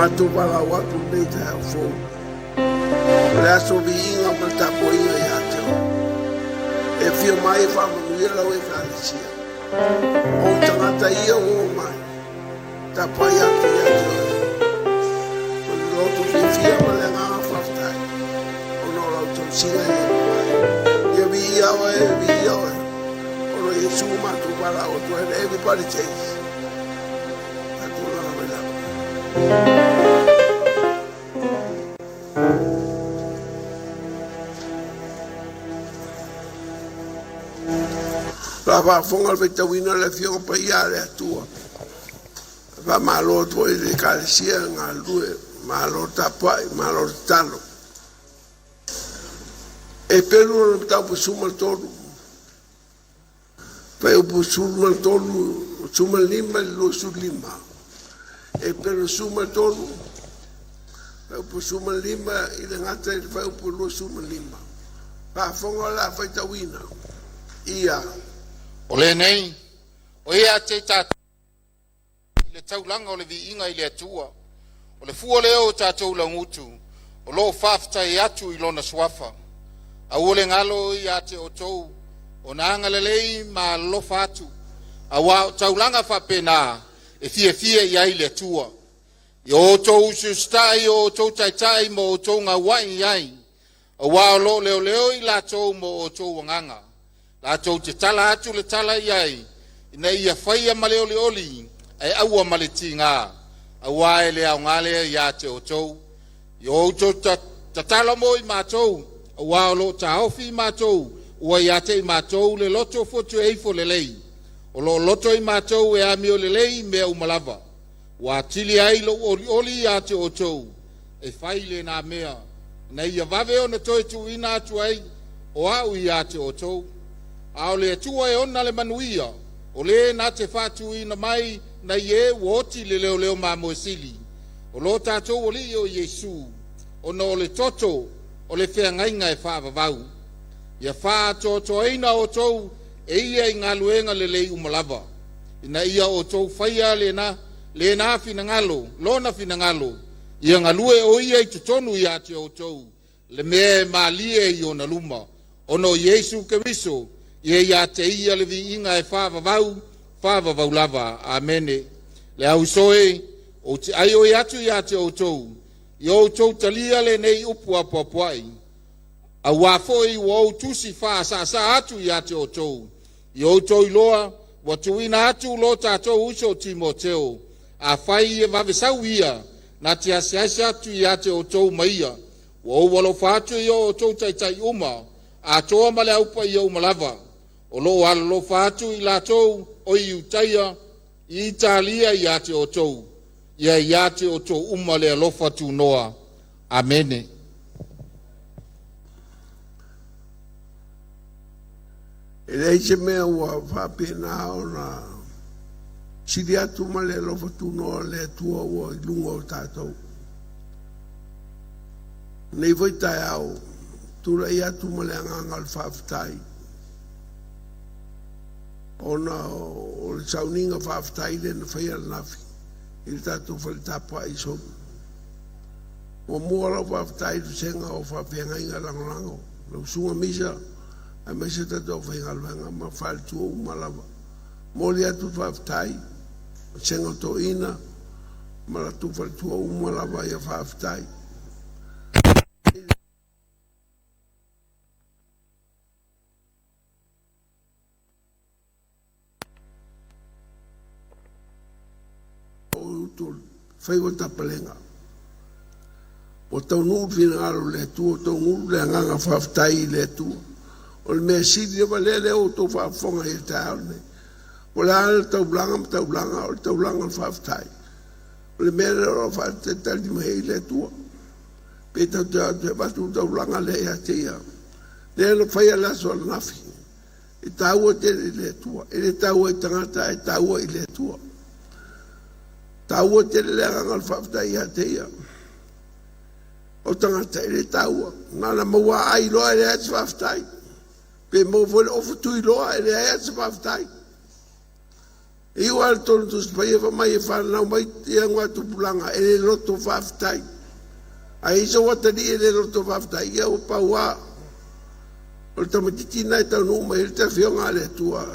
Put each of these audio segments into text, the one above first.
Matou valaau atu lenei taeao fou. O le aso viiga ma le tapuaiga ia te oe. E afio mai e faamanuia lau Ekalesia. O ou tagata ia ua oo mai, tapuai atu ia te oe. Ma le loto fiafia ma le agaga faafetai ona o lau tausiga ia mai. Ia viia oe, viia oe. Ona o Iesu matou valaau atu ai. Everybody says. Tatou laga mai lava. La faafofoga le faitauina o le Afioga Paia a le Atua. Faamalo atu foi i le Ekalesia e galulue, malo tapuai, malo tatalo. E pelu lona mataupu 13, fuaiupu 13, 15 i le 25. E pelu 13, fuaiupu 15 i le gata i le fuaiupu 25. Faafofoga o le a faitauina. Ia. O lenei, o e a te i tatou i le taulaga o le viiga i le Atua, o le fua lea o tatou laugutu o lo o faafetai atu i lona suafa. Aua le galo ia te outou ona agalelei ma alolofa atu, auā o taulaga faapena e fiafia i ai le Atua. Ia outou usiusitai i o outou taitai ma outou gauai i ai, auā o lo o leoleo i latou mo outou agaga. Latou te tala atu le tala i ai, ina ia faia ma le olioli, ae aua ma le tigā, auā e le aoga lea ia te outou. Ia outou tatalo mo i matou, auā o lo o taofi i matou ua ia te i matou le loto fotueifo lelei, o lo o loto i matou e amio lelei i mea uma lava. Ua atili ai lou olioli ia te outou e fai lena mea, ina ia vave ona toe tuuina atu ai o au ia te outou. A o le Atua e ona le manuia, o le na te faatuina mai nai e ua oti le leoleo mamoe sili, o lo tatou Alii o Iesu, ona o le toto o le feagaiga e faavavau. Ia faaatoatoaina outou e ia i galuega lelei uma lava, ina ia outou faia lena finagalo, lona finagalo, ia galue o ia i totonu ia te outou, le mea e malie i ona luma, ona o Iesu Keriso, ia ia te ia le viiga e faavavau, faavavau lava. Amene. Le auso e, ou te ai oi atu ia te outou, ia outou talia lenei upu apoapoai, auā foi ua ou tusi faasaasaa atu ia te outou, ia outou iloa ua tuuina atu lo tatou uso o Timoteo, afai e vavesau ia, na te asiasi atu ia te outou ma ia. Ua ou alofa atu i o outou taitai uma, atoa ma le aupaia uma lava. O lo o alolofa atu i latou o i Iutaia, i Italia ia te outou, ia ia te outou uma le alofa tunoa. Amene. E leai se mea ua faapena ona sili atu ma le alofa tunoa o le Atua ua i luga o tatou. Nei foi taeao, tulai atu ma le agaga o le faafetai, ona o le sauniga faafetai lea na faia ananafi i le tatou fale tapuai i Sogi. Muamua lau faafetai i le vasega o faafeagaiga lagolago, lau susuga Misa, aemaise tatou aufaigaluega ma faletua uma lava. Momoli atu le faafetai, vasega o toeaiina ma latou faletua uma lava ia faafetai. Faiva tapalega. Ua taunuu le finagalo o le Atua, ua taunuu le agaga faafetai i le Atua. O le mea sili lava lea, lea ua outou faafofoga i le taeao lenei. O le a le taulaga ma taulaga, o le taulaga o le faafetai. O le mea lea o lo o faatalitali mai ai le Atua. Pe tatou te o atu e avatu le taulaga lea ia te ia. Lea na faia le aso ananafi. E taua tele i le Atua. E le taua i tagata, ae taua i le Atua. Taua tele le agaga o le faafetai ia te ia. O tagata e le taua. Na ona maua ai loa e leai se faafetai. Pe maua foi le ofu tui loa e leai se faafetai. E iu lava i le tonu Tusi Paia fai mai e fananau mai ia tupulaga e le loto faafetai. Ae i ai sou atalii e le loto faafetai, ia ua pau lava. O le tamaitiiti lena e taunuu mai ai le Afioga a le Atua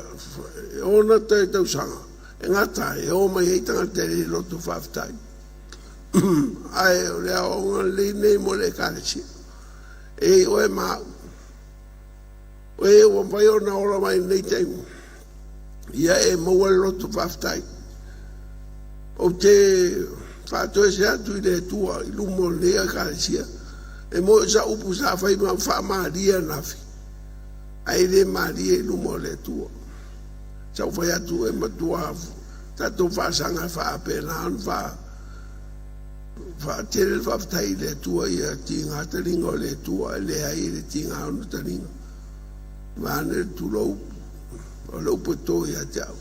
e ona toe tausaga e gata ai, e o mai ai tagata e le loto faafetai. Ae o le aoaoga lelei lenei mo le Ekalesia. E i oe ma au. O e ua mafai ona ola mai i lenei taimi, ia e maua le loto faafetai. Ou te faatoese atu i le Atua i luma o lenei Ekalesia, e moni o sau upu sa fai ma faamalie ananafi, ae le malie i luma o le Atua. Sa ou fai atu e matua tatou faasaga e faapena ona faatele le faafetai i le Atua ia tiga taliga o le Atua, e leai e le tiga ona taliga. Vaeane le tulou, o le upu e to ia te au.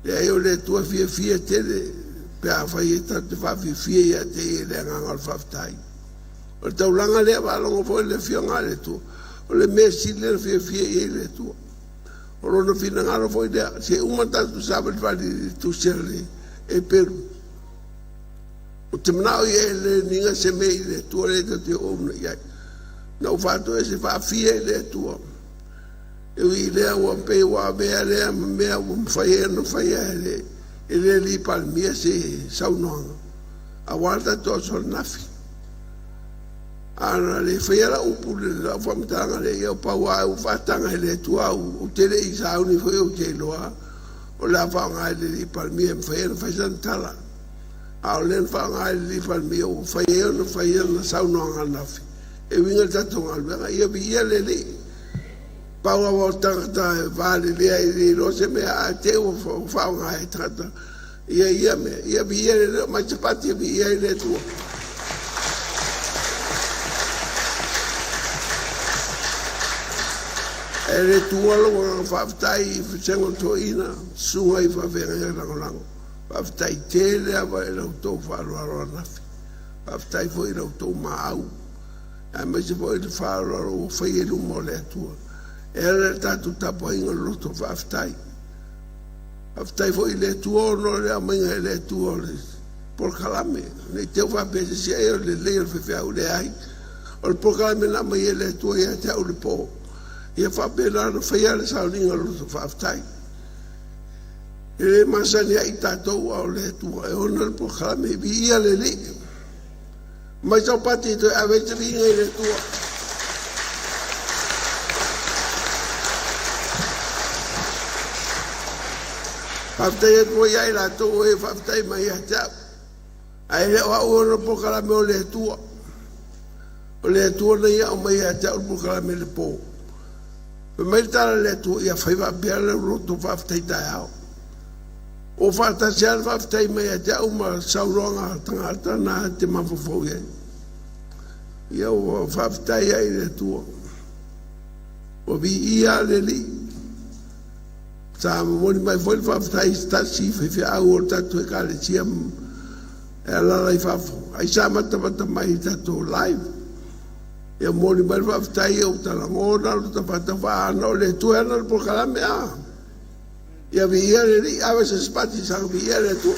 Leai o le Atua e fiafia tele pe afai e tatou te faafiafia ia te ia i le agaga o le faafetai. O le taulaga lea faalogo foi le Afioga a le Atua, o le mea sili lea ona fiafia i ai le Atua. O lona finagalo foi lea, se uma tatou savalivali i le tusi a le Eperu. Ou te manao ia e le niga se mea i le Atua lea tatou te oo una i ai. Na ou faatoese faafia i le Atua. E ui i lea ua pei ua avea lea ma mea ua mafai ai ona faia e le alii Palemia se saunoaga aua le tatou aso ananafi. A na le faia lau upu i lau faamatalaga lea, ia pau lava ua faataga e le Atua au, ou te le i sauni foi ou te iloa o le a faaaoga e le alii Palemia e mafai ona fai sana tala. A o lea na faaaoga e le alii Palemia ua mafai ai ona fai ana saunoaga ananafi e uiga i le tatou galuega. Ia viia le Alii. Pau lava o tagata e valelea e le iloa se mea ae te i ua faaaoga e tagata ia ia mea. Ia viia le Alii, mai se pati e viia ai le Atua. E le tuua lou agaga faafetai i Vasega o Toeaina, Susuga i Faafeagaiga Lagolago. Faafetai tele lava i la outou faaaloalo ananafi. Faafetai foi i la outou maau, aemaise foi le faaaloalo ua faia i luma o le Atua. E ala i le tatou tapuaiga o le loto faafetai. Faafetai foi i le Atua ona o le aumaiga e le Atua o le polokalame. Ne i te i ua faapea se isi ai o le lelei o le faifeau, leai. O le polokalame na aumai e le Atua ia te au i le po, ia faapena ona faia le sauniga o le loto faafetai. E le masani ai tatou a o le Atua e ona le polokalame. Viia le Alii. Mai sau pati e toe ave ai se viiga i le Atua. Faafetai atu foi ia i latou o e faafetai mai ia te au. Ae le o au e ona polokalame o le Atua. O le Atua na ia aumai ia te au le polokalame i le po. Fai mai le tala a le Atua, ia fai faapea lau loto faafetai taeao. Ua faatasi lava le faafetai mai ia te au ma saunoaga a tagata na te mafaufau i ai. Ia ua faafetai ai i le Atua. Ua viia le Alii. Sa momoli mai foi le faafetai i se tasi faifeau o le tatou Ekalesia e alaala i fafo. Ai sa matamata mai i tatou live. Ia momoli mai le faafetai ia ua talagona lo tafatafaa ana o le Atua e ana le polokalame a. Ia viia le Alii, ave se sipati saga viia le Atua.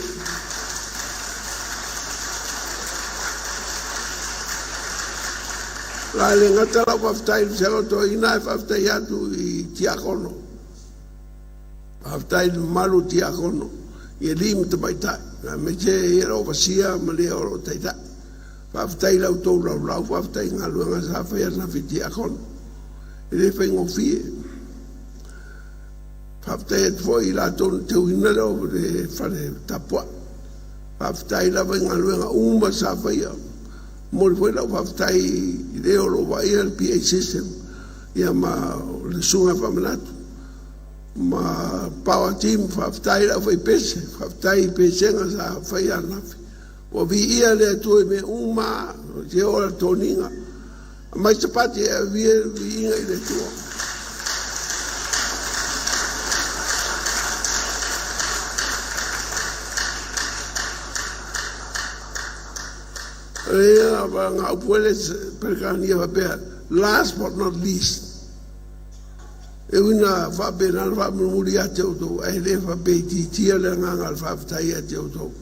La le gata lau faafetai i le Vasega o Toeaina ae faafetai atu i Tiakono. Faafetai i le mamalu o Tiakono, i alii ma tamaitai, aemaise ia o vasia ma le o lo o taitai. Faafetai i la outou laulau, faafetai i galuega sa faia ananafi i Tiakono. E le faigofie. Faafetai atu foi i latou na teuina le le fale tapuai. Faafetai lava i galuega uma sa faia. Momoli foi lau faafetai i le o lo o vaaia le PA system ia ma le susuga faamanatu ma power team. Faafetai i le aufaipese, faafetai i pesega sa faia ananafi. Ua viia le Atua i mea uma, se ola toniga. Aumai se pati e avia le viiga i le Atua. Ia, nga upu ele Perekania faapea, last but not least. E ui ina faapena ona faamulimuli ia te outou, ae le faapea itiitia le agaga o le faafetai ia te outou.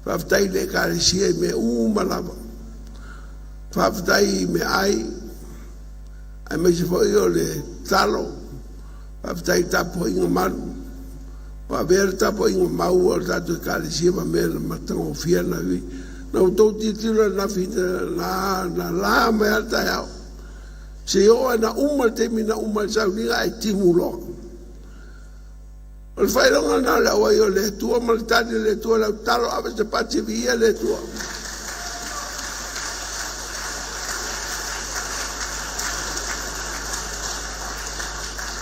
Faafetai i le Ekalesia i mea uma lava. Faafetai i meaai, aemaise foi o le tatalo. Faafetai i le tapuaiga malu. Ua avea le tapuaiga mau a le tatou Ekalesia ma mea na matagofie na na outou tilotilo ananafi na na la mai lava le taeao. Se i oo ina uma le taimi na uma ai le sauniga ae timu loa. O le faailoga lena o le auai o le Atua ma le tali a le Atua i lau tatalo, ave se pati e viia le Atua.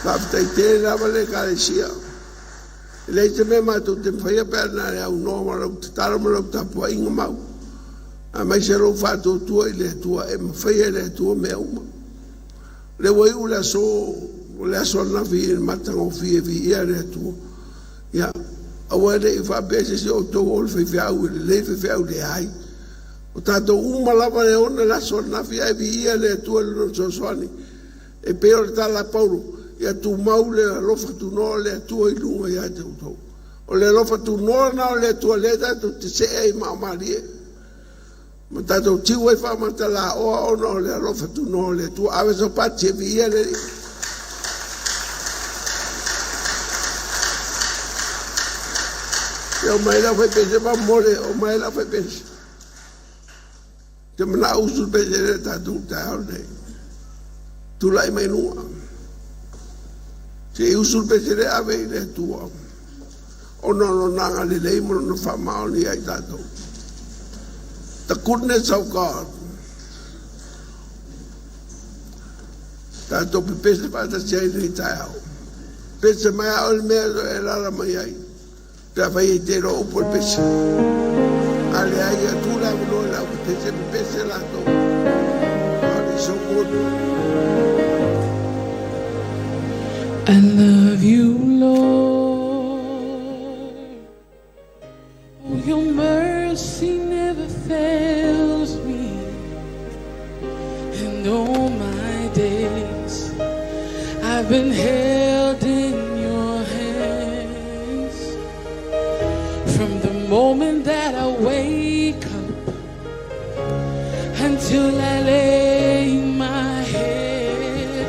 Faafetai tele lava le Ekalesia. E leai se mea matou te mafaia pe a na le aunoa ma lau tatalo ma lau tapuaiga mau. Aemaise lou faatuatua i le Atua e mafaia e le Atua mea uma. O lea ua iu le aso, o le aso ananafi i le matagofie viia le Atua. Ia, aua ne i faapea se isi o outou o le faifeau e lelei le faifeau leai. O tatou uma lava e ona le aso ananafi ae viia le Atua i lona fesoasoani. E pei o le tala a Paulo, ia tumau le alofa tunoa o le Atua i luga ia te outou. O le alofa tunoa lena o le Atua lea tatou te see ai maaomalie ma tatou tiu ai faamatalaoa ona o le alofa tunoa o le Atua. Ave sau pati e viia le Alii. Ia omai le aufaipense faamolemole, omai le aufaipense. Te manao usu le pese le tatou taeao lenei. Tulai mai luga. Se i usu le pese le ave i le Atua. Ona o lona agalelei ma lona faamaoni ia i tatou. The goodness of God. Tatou pepese faatasi ai lenei taeao. Pese mai a oe le mea e alaala mai ai. Pe afai e te iloa upu o le pese. A leai, ia tuu le avanoa i le au pepese, pepese latou. God is so good. I love you, Lord. Oh, your mercy never fails me. And all my days I've been held in your hands. From the moment that I wake up until I lay my head,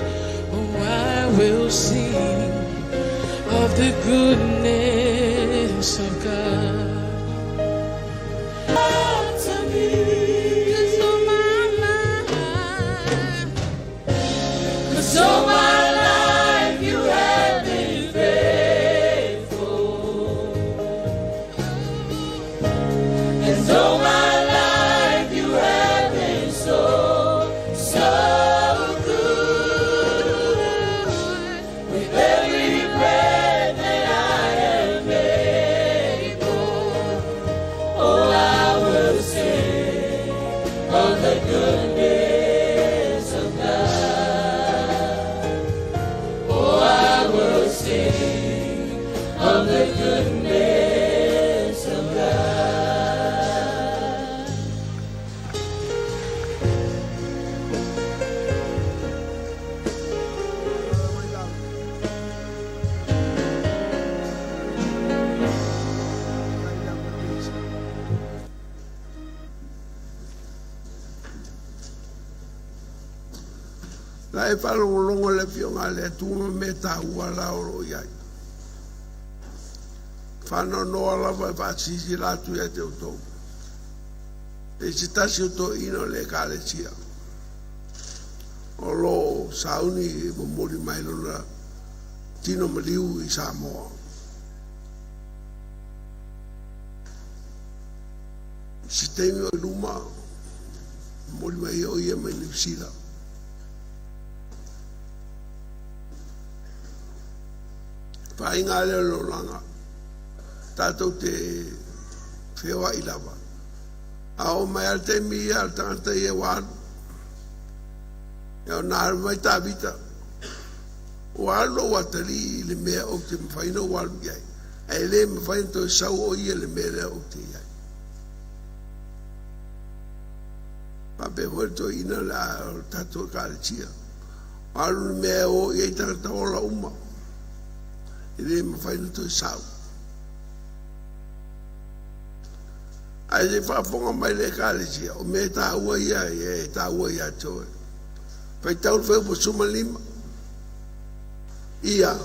oh, I will sing of the goodness of God. To me, 'cause all my life, 'cause all my life you have been faithful. And all my life you have been so, so good. With every breath that I am able, oh, I will sing of the goodness of God. Oh, I will sing of the goodness of God. La e faalogologo le Afioga a le Atua ma mea taua la o lo o i ai. Faanoanoa lava e faasilasila atu ia te outou. E se tasi o toeaiina o le Ekalesia o lo o sauni e momoli mai lona tino maliu i Samoa. I se taimi o i luma, momoli mai ai o ia mai Niu Sila. Faiga lea o le olaga, tatou te feoai lava. A oo mai lava le taimi ia a le tagata ia ua alu, ia ona alu mai Tavita, ua alu lou atalii i le mea ou te mafai ona ou alu i ai, ae le mafai ona toe sau o ia i le mea lea ou te i ai. Faapea foi le toeaina o le tatou Ekalesia. Alu le mea e o i ai tagata ola uma. E le mafai ona toe sau. Ae se i faafofoga mai le Ekalesia, o mea taua ia e taua ia te oe. Faitau le fuaiupu 15. Ia.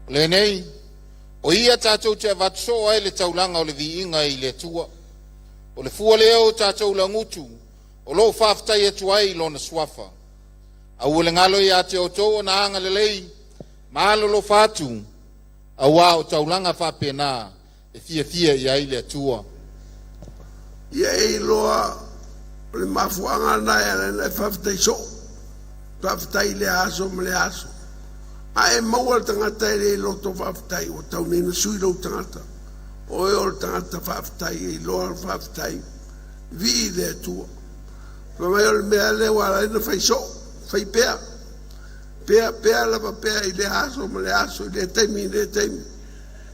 O lenei, o ia tatou te avatu soo ai le taulaga o le viiga i le Atua. O le fua lea o tatou lagutu, o loo faafetai atu ai i lona suafa. Aua le galo ia te outou ona agalelei ma alolofa atu, auā o taulaga faapena e fiafia i ai le Atua. Ia e iloa o le mafuaaga lena e ala ai ona e faafetai soo. Faafetai i lea aso ma lea aso. A e maua le tagata e le loto faafetai, ua tau nei ona sui lou tagata. Oe o le tagata faafetai, e iloa le faafetai. Vii i le Atua. Fai mai o le mea lea ua ala ai ona fai soo, fai pea. Pea, pea lava pea i lea aso ma lea aso, i lea taimi i lea taimi.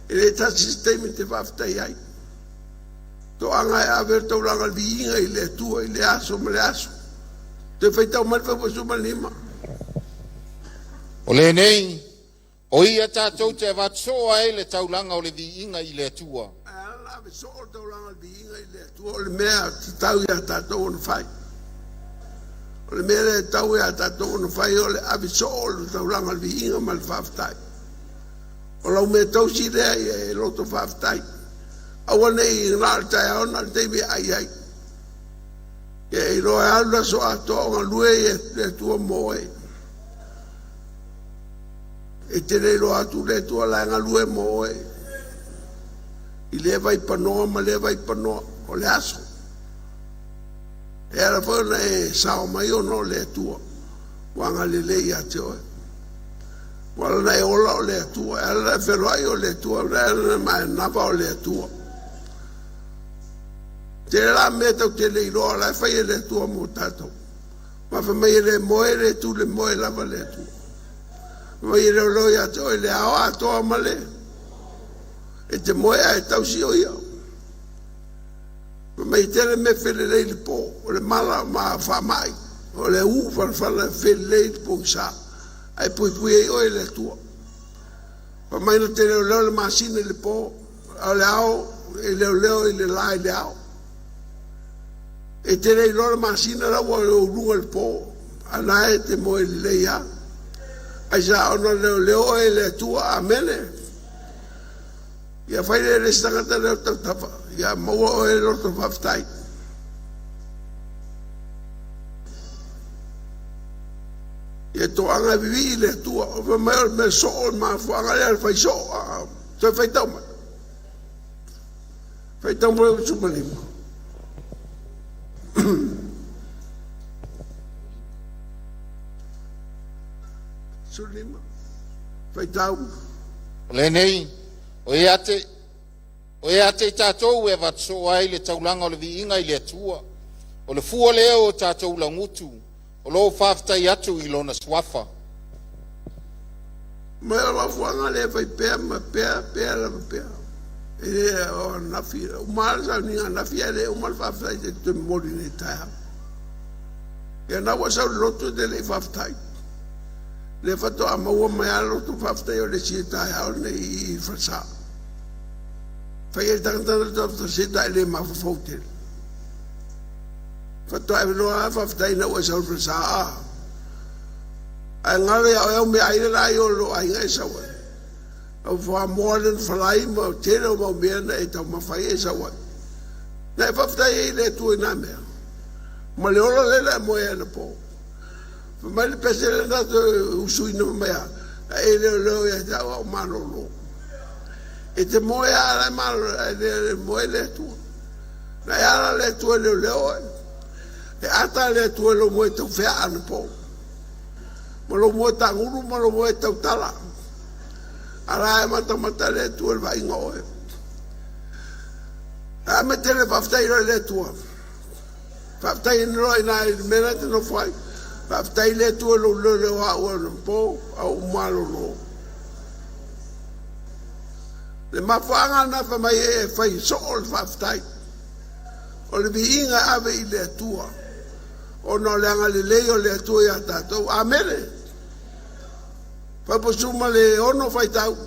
E le tasi se taimi e te faafetai ai. Toaga e ave le taulaga le viiga i le Atua i le aso ma le aso. Toe faitau mai le fuaiupu 15. O lenei, o ia tatou te avatu soo ai le taulaga o le viiga i le Atua. Ae ala ona ave soo le taulaga o le viiga i le Atua, o le mea tatau ia tatou ona fai. O le mea lea e tau ia tatou ona fai, o le ave soo o le taulaga o le viiga ma le faafetai. O lau mea tausi lea ia e loto faafetai. Aua ne i na o le taeao na o le taimi e ai ai. Ia e iloa e alu le aso atoa o galue ia le Atua mo oe. E te le iloa atu le Atua la e galue mo oe. I lea vaipanoa ma lea vaipanoa o le aso. E ala foi ona e sao mai ona o le Atua ua agalelei ia te oe. Ua ala ona e ola o le Atua, e ala ona e feloai o le Atua, e ala ona e manava o le Atua. Tele la mea tau te le iloa o la e fai e le Atua mo tatou. Ma fai mai e le moe le tu le moe lava le Atua. Fai mai e leoleo ia te oe le ao atoa ma le e te moe ae tausi o ia. Fai mai e tele mea felelei i le po, o le mala ma faamai, o le uu falafala e felelei i le pogisa, ae puipui ai oe e le Atua. Fai mai na te leoleo le masina i le po, a o le ao e leoleo i le la i le ao. E te le iloa le masina la ua i ou luga i le po, a na e te moe lelei lava. Aisea? Ona leoleo oe e le Atua. Amene. Ia fai lea e le isi tagata lea o tautafa, ia maua oe e loto faafetai. Ia toaga e vivii le Atua, o fai mai o le mea soo o le mafuaaga lea o le fai soo. Toe faitau mai. Faitau mai o 15. 15. Faitau. O lenei, o e ate i tatou e avatu soo ai le taulaga o le viiga i le Atua. O le fua lea o tatou lagutu, o loo faafetai atu i lona suafa. Ma o le mafuaaga lea e fai pea ma pea, pea lava pea. E le o anafi, uma le sauniga anafi ae le uma le faafetai te toe momoli nei taeao. Ia na ua sau le loto te le i faafetai. Le faatoa maua mai a le loto faafetai o le isi taeao nei i falesa. Fai ai le tagata na le se ta e le mafaufau tele. Faatoa e loa faafetai na ua sau le falesa a. Ae galo ia oe au mea ai le la i o lo aiga e sau ai. Au whamoa le falai ma tele o mau mea na e taumafai e sau ai. Na e faafetai ai le Atua i nā mea. Ma le ola le la moe ana po. Fai mai le pese le na te usuina mai a. E leo leo ia te au au malolo. E te moe a la malolo, e le moe le Atua. Na e ala le Atua leo leo e. E ata le Atua lo moe tau fea ana po. Ma lo moe tanguru ma lo moe tautala. Ala e matamata le Atua le vaaiga oe. A me tele faafetai loa i le Atua. Faafetai ina loa ina i le mea na te nofo ai. Faafetai le Atua i lou leoleo au ana po au malolo. Le mafuaaga na fai mai e fai soo le faafetai. O le viiga e ave i le Atua, ona o le agalelei o le Atua ia tatou. Amene. Faaposuma le 6 faitau.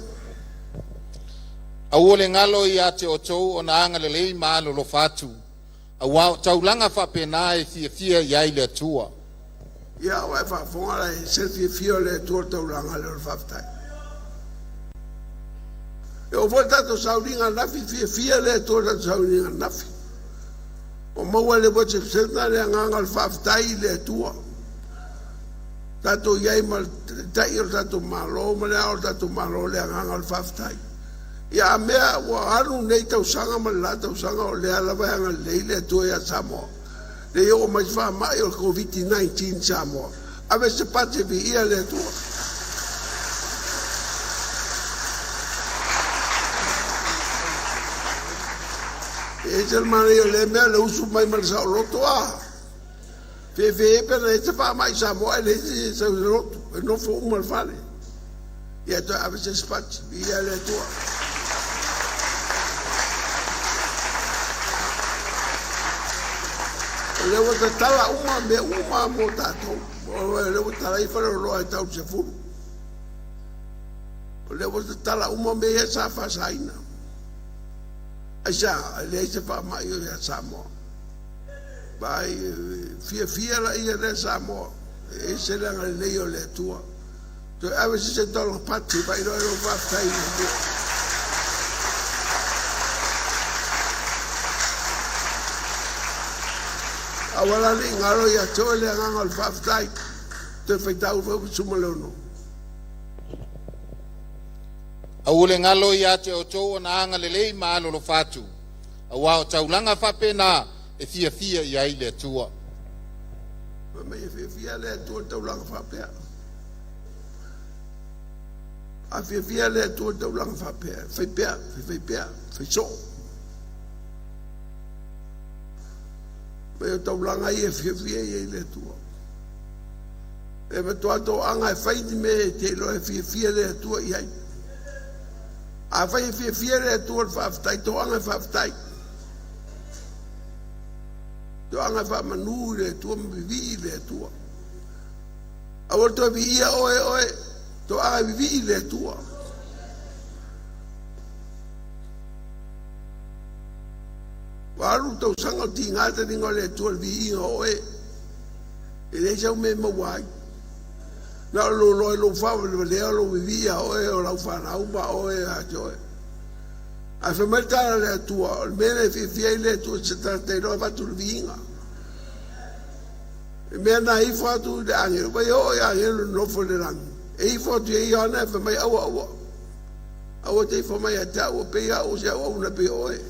Aua le galo ia te outou ona agalelei ma alolofa atu, auā o taulaga faapena e fiafia i ai le Atua. Ia ua e faafofoga la e se fiafia o le Atua taulaga le o le faafetai. E oo foi le tatou sauliga ananafi, fiafia le Atua i le tatou sauliga ananafi. O maua e le worship center le agaga o le faafetai i le Atua. Tatou i ai ma le tai o le tatou Malo ma le ao o le tatou Malo le agaga o le faafetai. Ia a mea ua alu nei tausaga ma le la tausaga o lea lava e agalelei le Atua ia Samoa. Le oo mai se faamai o le COVID-19 Samoa. Ave se pati viia le Atua. E ese le manaia o lea mea le usu mai ma le saoloto a. Fefe pe na e faamai Samoa e le se saoloto. E nofo uma le fale. Ia toe ave se pati viia le Atua. O lea ua tatala uma mea uma mo tatou. O lea ua tala i faleoloa e tau 10. O lea ua tatala uma mea ia sa faasaina. Aisea, e leai se faamai o ia Samoa. Vai fiafia la ia lea Samoa. E ese le agalelei o le Atua. Toe ave se tala pati vai loa lo faafetai i le Atua. Aua la le galo ia te oe le agaga o le faafetai. Toe faitau foi suma le 6. Aua le galo ia te outou ona agalelei ma alolofa atu, auā o taulaga faapena e fiafia i ai le Atua. Fai mai e fiafia le Atua i le taulaga faapea. A fiafia le Atua i le taulaga faapea, fai pea, fai pea, fai soo. Mai o taulaga ia e fiafia i ai le Atua. E matua toaga e fai ni mea e te iloa e fiafia le Atua i ai. A fai e fiafia le Atua le faafetai, toaga e faafetai. Toaga e faamanu i le Atua ma vivii i le Atua. Aua le toe viia oe oe, toaga e vivii i le Atua. Ua alu tausaga o tiga taliga o le Atua le viiga o oe. E leai sau mea e maua ai. Na o lou loa i lou faavalevalea o lou vivii a oe o lau fanau ma oe a te oe. Ae fai mai le tala a le Atua, o le mea lea e fiafia ai le Atua se tagata iloa avatu le viiga. E mea na ifo atu i le agelu, vai oo i agelu nofo i le lagi. E ifo atu i Ioane e fai mai aua aua. Aua te ifo mai ia te au, pei au se au au na pei oe.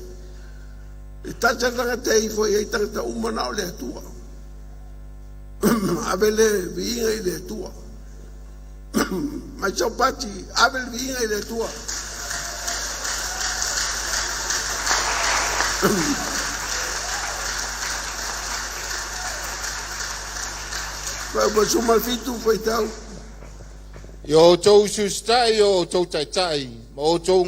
E tasi le tagata e ifo i ai tagata uma na o le Atua. Ave le viiga i le Atua. Mai sau pati, ave le viiga i le Atua. Vai ua suma le 7 faitau. I o outou usiusitai o outou taitai ma outou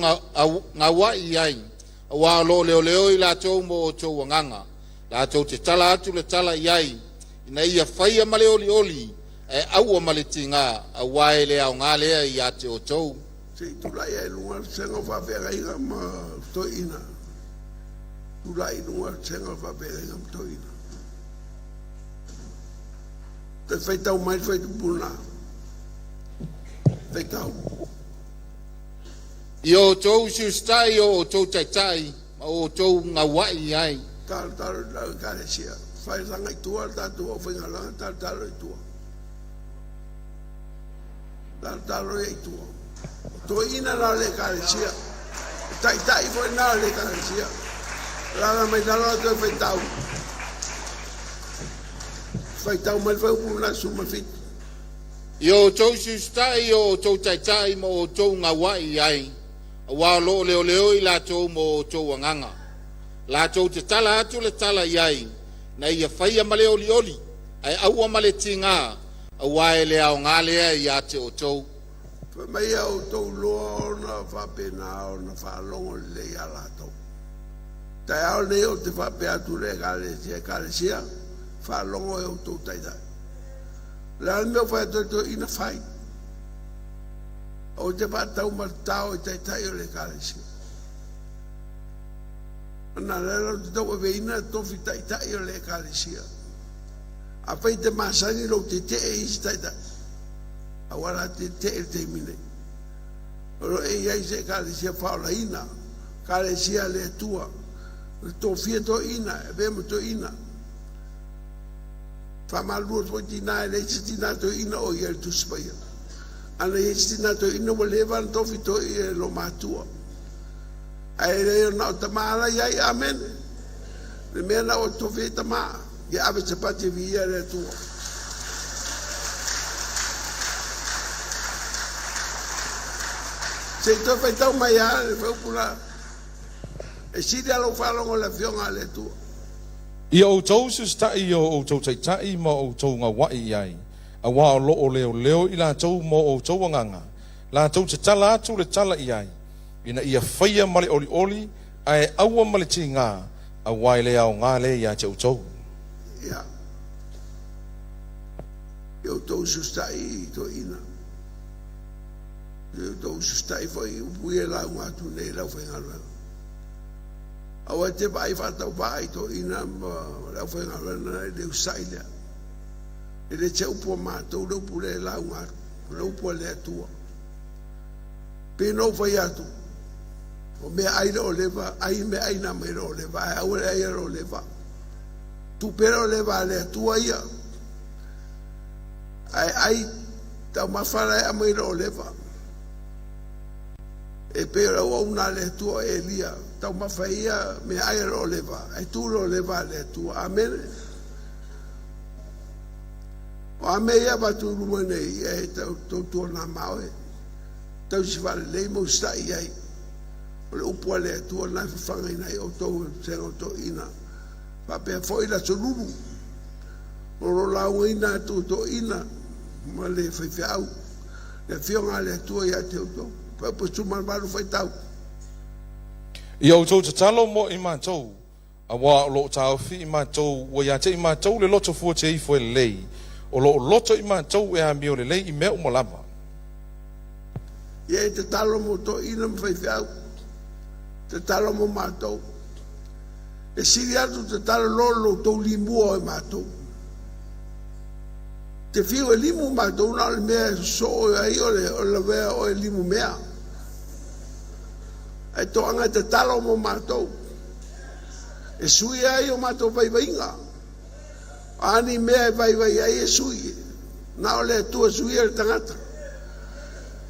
gauai i ai, auā o loo leoleo i latou mo outou agaga. Latou te tala atu le tala i ai, ina ia faia ma le olioli, ae aua ma le tigā, auā e le aogā lea ia te outou. Se i tulai ai luga le sega o faafeagaiga ma toeaina. Tulai i luga le sega o faafeagaiga ma toeaina. Toe faitau mai le faitupuna. Faitau. I o outou usiusitai o outou taitai ma outou gauai i ai. Talo talo i lau ekalesia. Fai langa i tua le tatou au faigalaga, talo talo i tua. Talo talo i tua. O toeaina la o le ekalesia. O taitai foi na o le ekalesia. Lala mai lalo a toe faitau. Faitau mai le faupuna suma 7. I o outou usiusitai o outou taitai ma outou gauai i ai, auā o loo leoleo i latou mo outou agaga. Latou te tala atu le tala i ai, na ia faia ma le olioli, ae aua ma le tigā, auā e le aogā lea ia te outou. Fai mai ia outou loa ona faapena ona faalogo lelei ia latou. Taeao lenei ou te faapea atu i le Ekalesia, Ekalesia, faalogo e outou taitai. O le a le mea ua fai atu ai toeaina fai? Aua te faatau ma le tao i taitai o le Ekalesia. Ona lea la ou te tauaveina le tofi taitai o le Ekalesia. Afai e te masani lou tetee i isi taitai, aua la te tetee i le taimi nei. O lo o e i ai se Ekalesia faaolaina, Ekalesia a le Atua, o le tofia toeaina, e avea ma toeaina. Faamalulu atu foi tinā, e leai se tinā toeaina o i ai i le Tusi Paia. Ana i ai se tinā toeaina ua leva ona tofi toeaina e lo matua. Ae le o na o tamā la i ai, amene. Le mea na ua tofi ai tamā, ia ave se pati e viia le Atua. Se i toe faitau mai lava le fuaiupu la. E sili lava lou faalogo i le Afioga a le Atua. Ia outou usiusitai i o outou taitai ma outou gaua'i i ai, auā o lo o leoleo i latou mo outou agaga, latou te tala atu le tala i ai, ina ia faia ma le olioli, ae aua ma le tigā, auā e le aoga lea ia te outou. Ia, ia outou usiusitai i toeaiina. Ia outou usiusitai foi i upu ia e lauga atu nei i le aufaigaluega. Aua e te vaai faatauvaa i toeaiina ma le aufaigaluega i le usitai lea. E le te upu a matou le upu lea e lauga atu, o le upu a le Atua. Pei ona ou fai atu, o meaai le oleva, ai meaai na mai le oleva, ae aua le aia le oleva. Tupe le oleva a le Atua ia. Ae ai taumafa la e aumai le oleva. E pei o le auauna a le Atua o Elia, taumafa ia meaai a le oleva, ae tu le oleva a le Atua. Amene. O a mea ia avatu i luma nei, e tautuana ma oe. Tausi faalelei ma usitai i ai. O le upu a le Atua lena e fafagaina ai outou e vasega o toeaiina. Faapea foi le aso lulu, o lo o laugaina atu e toeaiina ma le faifeau le Afioga a le Atua ia te outou. Fuaiupu 18 faitau. Ia outou tatalo mo i matou, auā o lo o taofi i matou ua ia te i matou le loto fuateifo e lelei, o lo o loto i matou e amio lelei i mea uma lava. Ia e tatalo mo toeaiina ma faifeau, tatalo mo matou. E sili atu tatalo lo lo tou limua o e matou. Te fiu e limu matou na o le mea e sosoo ai o le lavea o e limu mea. Ae toaga e tatalo mo matou. E sui ai o matou vaivaiga. O a ni mea e vaivai ai e sui. Na o le Atua e suia le tagata.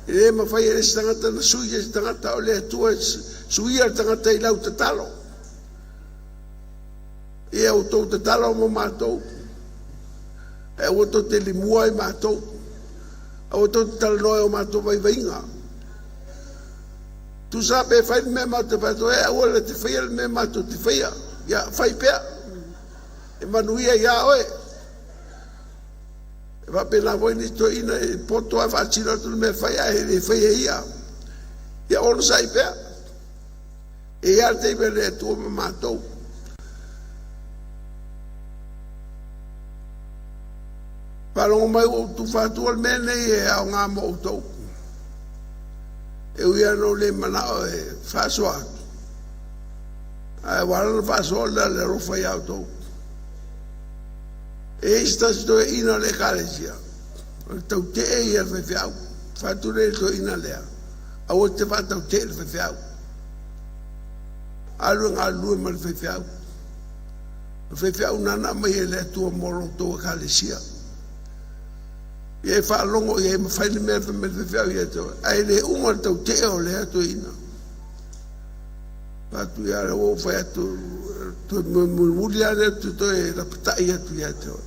E le mafai e le isi tagata na sui se isi tagata, o le Atua e suia le tagata i lau tatalo. Ia outou tatalo mo matou. E aua tou te limua i matou. Aua tou te talanoa i o matou vaivaiga. Tusa pe fai le mea matou te fai atu ai, aua le te faia le mea matou te faia. Ia, fai pea. E manuia iā oe. E faapena foi nisi toeaiina e poto lava e faatino atu le mea e fai ae le faia e ia. Ia onosai pea. E i ai le taimi a le Atua ma matou. Faalogo mai ua ou tufa atua le mea nei e aoga mo outou. E ui lava ina ou le manao e faasoa atu, ae ua ala ona faasoa lea le alofa iā outou. E i ai se tasi toeaina o le Ekalesia, o le tautee ia le faifeau. Fai atu lea i le toeaina lea, aua e te faatautee i le faifeau. Alu e galulue ma le faifeau. O le faifeau nana aumai e le Atua mo lo outou Ekalesia. Ia e faalogo i ai ma fai le mea fai mai le faifeau ia te oe. Ae le uma le tautee o lea toeaina. Fai atu ia ua ou fai atu, toe mulimuli lava lea ou te toe lapatai atu ia te oe.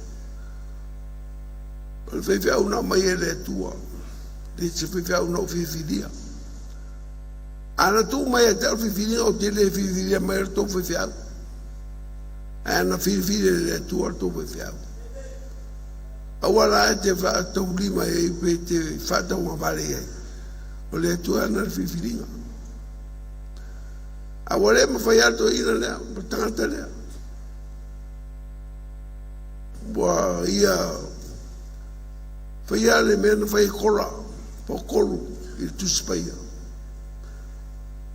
O le faifeau na aumai e le Atua, le se faifeau na ou filifilia. A na tuu mai ia te au le filifiliga, ou te le filifilia mai le tou faifeau. Ae ana filifili e le Atua le tou faifeau. Aua la e te faataulima i ai pe te faataugavale i ai. O le Atua ana le filifiliga. A ua le mafai lava le toeaina lea ma le tagata lea. Ua ia faia le mea na fai e Kora po Kolu i le Tusi Paia.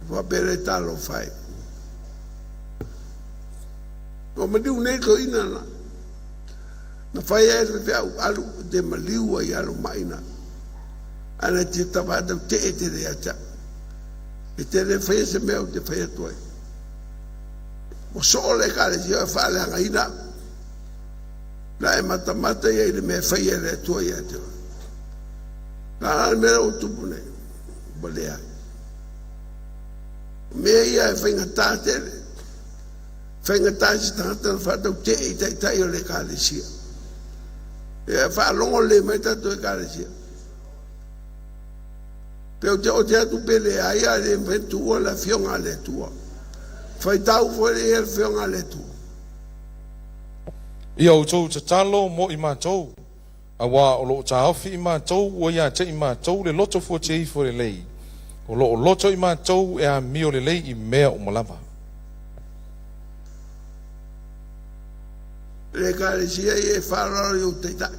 Faapea le talofa e. Ua maliu nei toeaina na. Na fai ai le feau alu te maliu ai alo maina. Ana te tavatau te e te le ata. E te le faia se mea o te fai atu ai. Ua soo le ekalesia e faaleagaina. Na e matamata ia i le mea e faia e le Atua ia te oe. Na le mea o tupu nei. Ua leai. O mea ia e faigata tele. Faigata se tagata na faatautee i taitai o le ekalesia. E faalogo lelei mai tatou ekalesia. Pe ou te ote atu pe leai, a le mafai ona tuua le afioga a le Atua. Faitau foi le ia le afioga a le Atua. Ia outou tatalo mo i matou, auā o lo o taofi i matou ua ia te i matou le loto fuateifo lelei, o lo o loto i matou e amio lelei i mea uma lava. Le ekalesia ia e faaaloalo i ou taitai.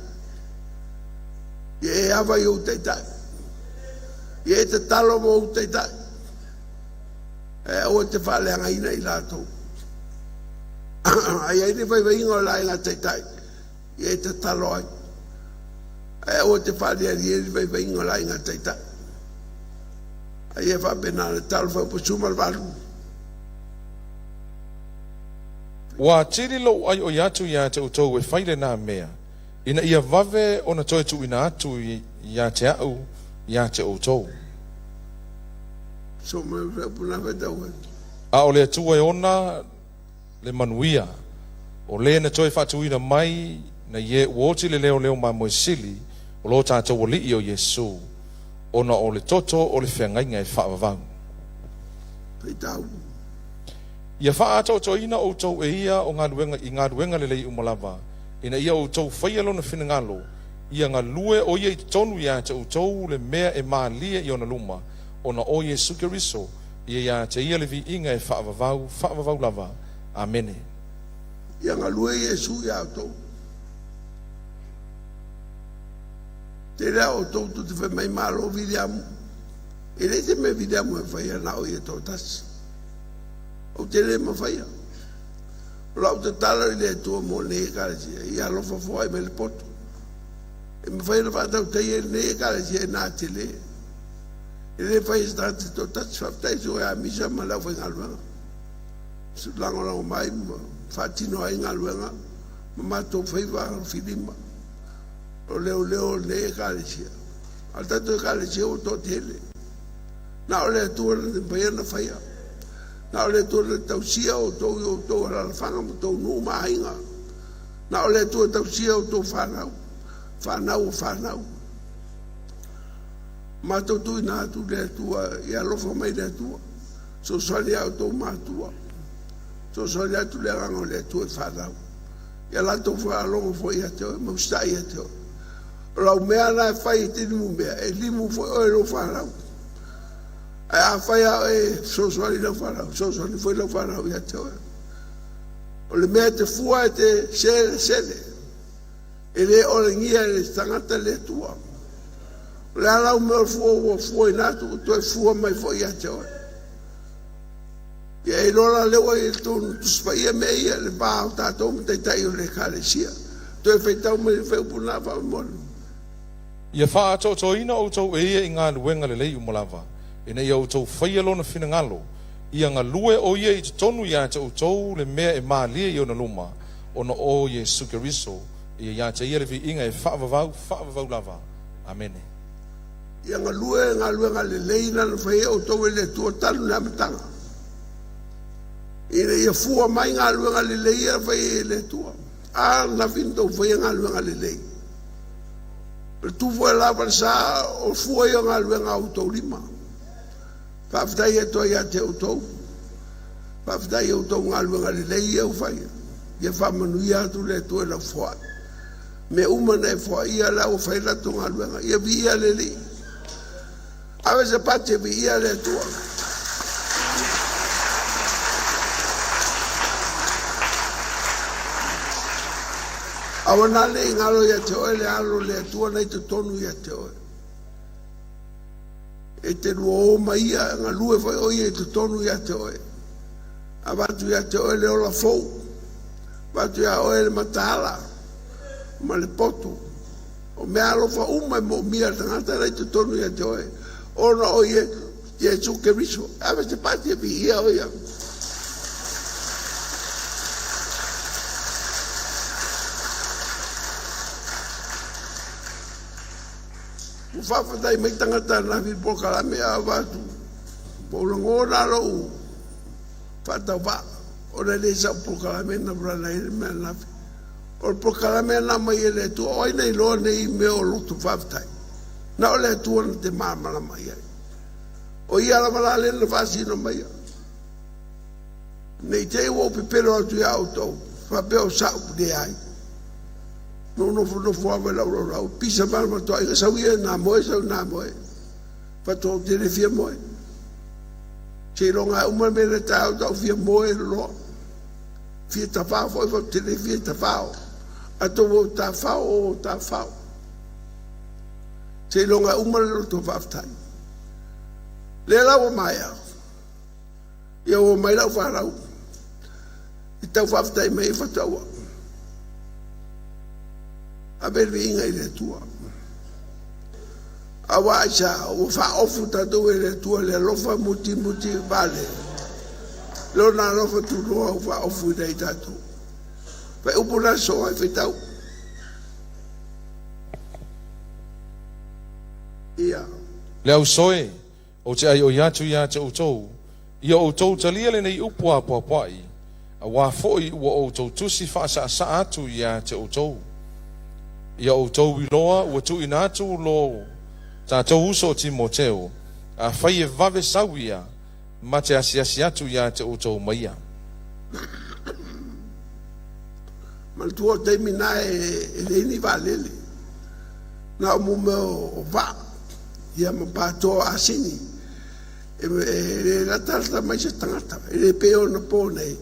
Ia e ava i ou taitai. Ia e tatalo mo ou taitai. E aua te faaleagaina i latou. Ai ai le vaivaiga o le aiga taitai. Ia e tatalo ai. Ae aua te faalialia le vaivaiga o le aiga taitai. Ai e faapena le talo fai upu ma le valu. Ua atili lou aioi atu ia te outou e fai lenā mea, ina ia vave ona toe tuuina atu ia te au ia te outou. So mai le upu na faitau ai. A o le Atua e ona le manuia, o le na toe faatuina mai nai e ua oti le leoleo mamoe sili o lo tatou Alii o Iesu, ona o le toto o le feagaiga e faavavau. Faitau. Ia faaatoatoaina outou e ia o galuega i galuega lelei uma lava, ina ia outou faia lona finagalo, ia galue o ia i totonu ia te outou le mea e malie i ona luma, ona o Iesu Keriso, ia ia te ia le viiga e faavavau, faavavau lava. Amene. Ia galue Iesu ia outou. Te lea outou tu te fai mai malo Viliamu. E le se mea Viliamu e faia na o ia toatasi. Ou te le mafaia. O lau tatalo i le Atua mo lenei ekalesia, ia alofa foai mai le poto. E mafai ona faatautaia i lenei ekalesia e nā tele. E le fai e se tagata toatasi, faafetai i ia Misa ma le aufaigaluega. Lagolago mai ma faatino ai galuega ma matou faiva filima. O leoleo o lenei ekalesia. A o le tatou ekalesia ua toatele. Na o le Atua na mafai ona faia. Na o le Atua na tausia outou i outou alalafaga ma outou nuu ma aiga. Na o le Atua tausia outou whanau. Whanau o whanau. Matou tuuina atu le Atua ia alofa mai le Atua. Fesoasoani ia outou matua. Fesoasoani atu le agaga o le Atua i whanau. Ia latou faalogo foi ia te oe, ma usitai ia te oe. O lau mea na e fai e te limu mea, e limu foi oe lou whanau. Ae a fai a e fesoasoani lau whanau, fesoasoani foi lau whanau ia te oe. O le mea te fua e te sele sele. E le olegia e le tagata le Atua. O le ala o mea o fua ua fua ina atu, toe fua mai foi ia te oe. Ia e lola lewa i tōnu tusipaia mea ia le vā o tātou ma taitai o le ekalesia. Toe faitau mai le wheupu nā whaamona. Ia faaatoatoaina outou e ia i galuega lelei uma lava, ina ia outou faia lona finagalo, ia galue o ia i totonu ia te outou le mea e malie i ona luma, ona o Iesu Keriso, ia ia te ia le viiga e faavavau, faavavau lava. Amene. Ia galue galuega lelei na na fai outou e le Atua talu le amataga. Ina ia fua mai galuega lelei ia fai e le Atua. A na fina tou faia galuega lelei. O le tufu e lava le sa o fua ia galuega a outou lima. Faafetai atu ia te outou. Faafetai outou galuega lelei ia ua faia. Ia faamanuia atu le Atua i lau foai. Mea uma na e foaia la ua fai latou galuega. Ia viia le Alii. Ave se pati e viia le Atua. Aua na le i galo ia te oe le alo o le Atua na i totonu ia te oe. E te lua o ma ia, e galue foi o ia i totonu ia te oe. Avatu ia te oe le ola fou, avatu ia oe le mataala ma le poto. O mea alofa uma e moomia le tagata la i totonu ia te oe. Ona o ia Iesu Keriso. Ave se pati e viia o ia. Ua faafetai mai tagata ananafi i le polokalame a avatu. Ua ou lagona lou faatauvaa ona e le sau polokalame na vulana ai le mea ananafi. O le polokalame na aumai e le Atua, o ai na iloa nei mea o loto faafetai? Na o le Atua na te malamalama i ai. O ia lava la lea na faasino maia. Nei te i ua ou pepelo atu iā outou, faapea o sa'u, leai. Na ou nofonofo lava i lau laulau, pisa ma le matuaiga, sau ia na moe, sau na moe. Faatoa ou tele fia moe. Seiloga e uma le mea lea taeao taeao fia moe loa. Fia tafao foi fau tele fia tafao. Atonu o tafao o tafao. Seiloga e uma le loto faafetai. Lea la ua maea. Ia ua mai lau fanau. I tau faafetai mai e fataua. Ave le viiga i le Atua. Aua aisea ua faaofu tatou e le Atua le alofa mutimuti vale. Lona alofa tunoa ua faaofuina i tatou. Fai upu na soa ai faitau. Ia. Le ausoe, ou te ʻaiʻoi atu iā te outou, ia outou talia lenei upu apoapoaʻi, auā foʻi ua outou tusi faasaʻasaʻa atu iā te outou. Ia outou iloa ua tuuina atu lo tatou uso o Timoteo, afai e vave sau ia, ma te asiasi atu iā te outou ma ia. Manatua o taimi na e leai ni vaalele, na o mea o vaa, ia ma patoa asini. E le latalata mai se tagata, e le pei ona po nei,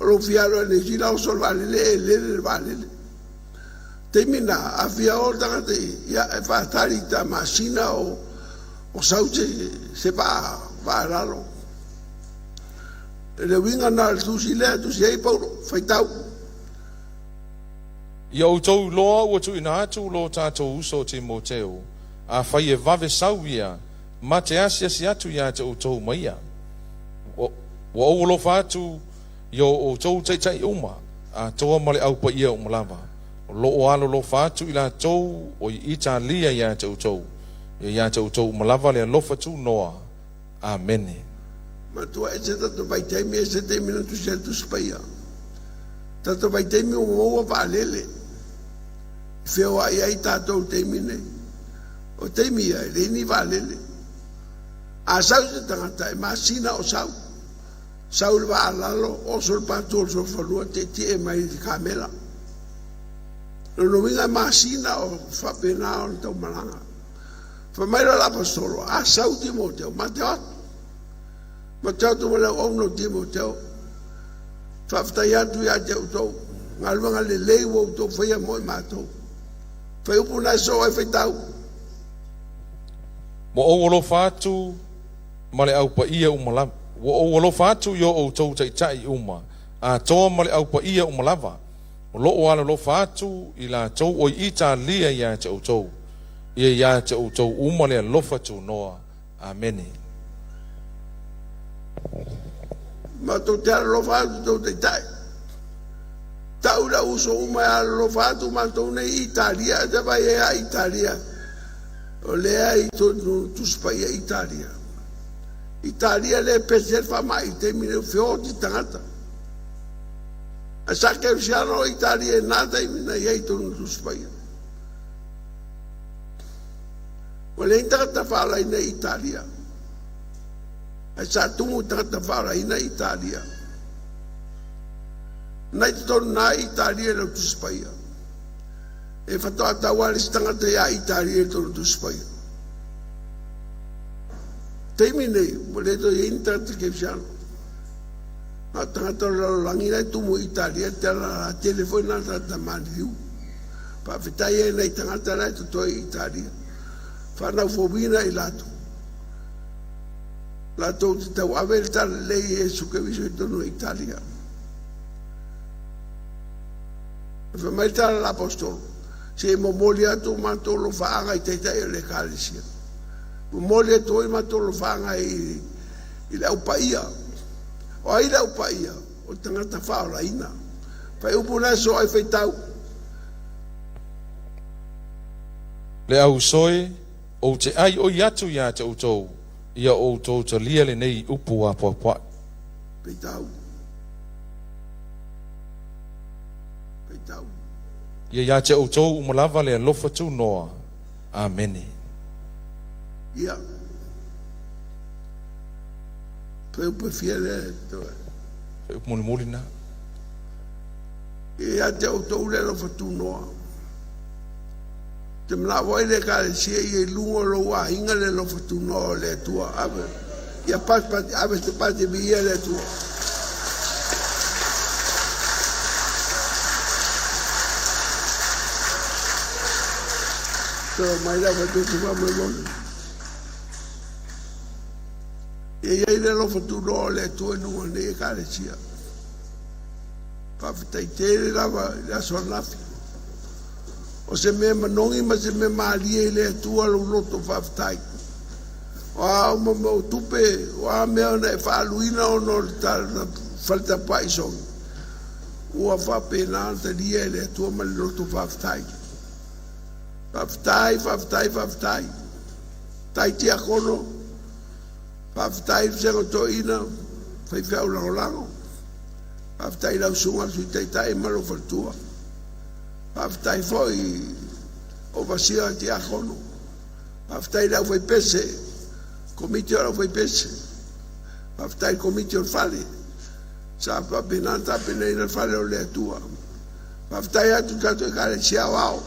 o lou fia alu i Niu Sila oso le vaalele e lele le vaalele. Taimi na, a fia o le tagata ia e faatali i ta masina o sau se vaa vaa lalo. Le uiga na o le tusi lea, tusi ai Paulo, faitau. Ia outou iloa ua tuuina atu lo tatou uso o Timoteo, afai e vave sau ia, ma te asiasi atu iā te outou ma ia. Ua ou alofa atu i o outou taitai uma, atoa ma le aupaia uma lava, o loo alolofa atu i latou o i Italia iā te outou, ia iā te outou uma lava le alofa tunoa. Amene. Matua ese tatou vaitaimi, ese taimi na tusi ai le Tusi Paia. Tatou vaitaimi ua maua vaalele. I feoai ai tatou i taimi nei. O taimi ia, e leai ni vaalele. A sau se tagata, e masina o sau. Sau le vaa lalo, oso le patu o le solofanua, tietie mai i le kamela. Lona uiga e masina o faapena ona taumalaga. Fai mai la l'Aposetolo, a sau Timoteo, ma te o atu. Ma te o atu ma le auauna o Timoteo. Faafetai atu ia te outou, galuega lelei ua outou faia mo i matou. Fai upu na e soo ai faitau. Ua ou alofa atu ma le aupaia uma lava. Ua ou alofa atu i o outou taitai uma, atoa ma le aupaia uma lava, o loo alolofa atu i latou o i Italia iā te outou. Ia iā te outou uma le alofa tunoa. Amene. Matou te alolofa atu i tou taitai. Tau i lau uso uma e alolofa atu matou nei i Italia, e te vai e a Italia. O lea i tonu Tusi Paia Italia. Italia le pese le faamai i taimi nei, feoti tagata. Ae sa kerisiano o Italia i na taimi na i ai tonu Tusi Paia. Ua leai ni tagata faalaina i Italia. Ae sa tumu i tagata faalaina i Italia. Na i totonu na i Italia i lau Tusi Paia. E faatoa tau lava le isi tagata ia Italia i tonu Tusi Paia. Taimi nei, ua le toe i ai ni tagata kerisiano. Na o tagata o le lalolagi la e tumu i Italia, te ala la tele foi na tagata maliliu. Faafetai ai nai tagata la e totoe i Italia. Faanaufouina i latou. Latou te tauave le talalelei i Iesu Keriso i totonu o Italia. E fai mai le tala a le Aposetolo, se i momoli atu matou alofaaga i taitai o le Ekalesia. Momoli atu ai matou alofaaga i le Au Paia. O ai le Au Paia? O tagata faaolaina. Faaiupu na e sosoo ai faitau. Le au uso e, ou te aioi atu iā te outou, ia outou talia lenei upu apoapoai. Faitau. Faitau. Ia iā te outou uma lava le alofa tunoa. Amene. Ia. Faaiupu e fia lea e toe. Faaiupu mulimuli na. Ia te outou le alofa tunoa. Te manao foi le Ekalesia ia i luga o lou aiga le alofa tunoa o le Atua. Ave. Ia pasi ave se pasi viia le Atua. Tolo mai lau fatutu faamolemole. Ia i ai le alofa tunoa o le Atua i luga o lenei Ekalesia. Faafetai tele lava i le aso ananafi. O se mea manogi ma se mea malie i le Atua lou loto faafetai. O a uma mau tupe, o a mea ona e faaaluina ona o le faletapuai sogi, ua faapena ona talia e le Atua ma le loto faafetai. Faafetai, faafetai, faafetai. Tai tiakono, faafetai le Vasega Toeaina, faifeau lagolago. Faafetai i lau susuga i le Sui Taitai ma lou faletua. Faafetai foi o Vasia Tiakono. Faafetai i le aufaipese, komiti o le aufaipese. Faafetai i le komiti o le fale. Sa faapena ona tapenaina le fale o le Atua. Faafetai atu i le tatou Ekalesia Aoao.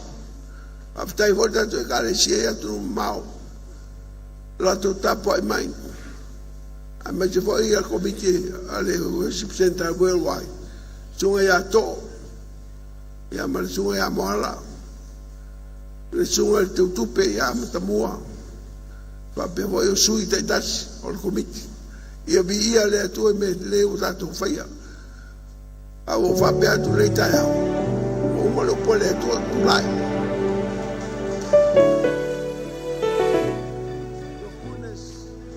Faafetai foi i le tatou Ekalesia i atunuu mamao. Latou tapuai mai. Aemaise foi ia komiti a le Worship Center Worldwide. Susuga ia Too, ia ma le susuga ia Moala, le susuga i le Teutupe ia Matamua, faapea foi o sui taitasi o le komiti. Ia viia le Atua i mea lelei ua tatou faia. A ua faapea atu nei taeao, ua uma le upu a le Atua, tulai.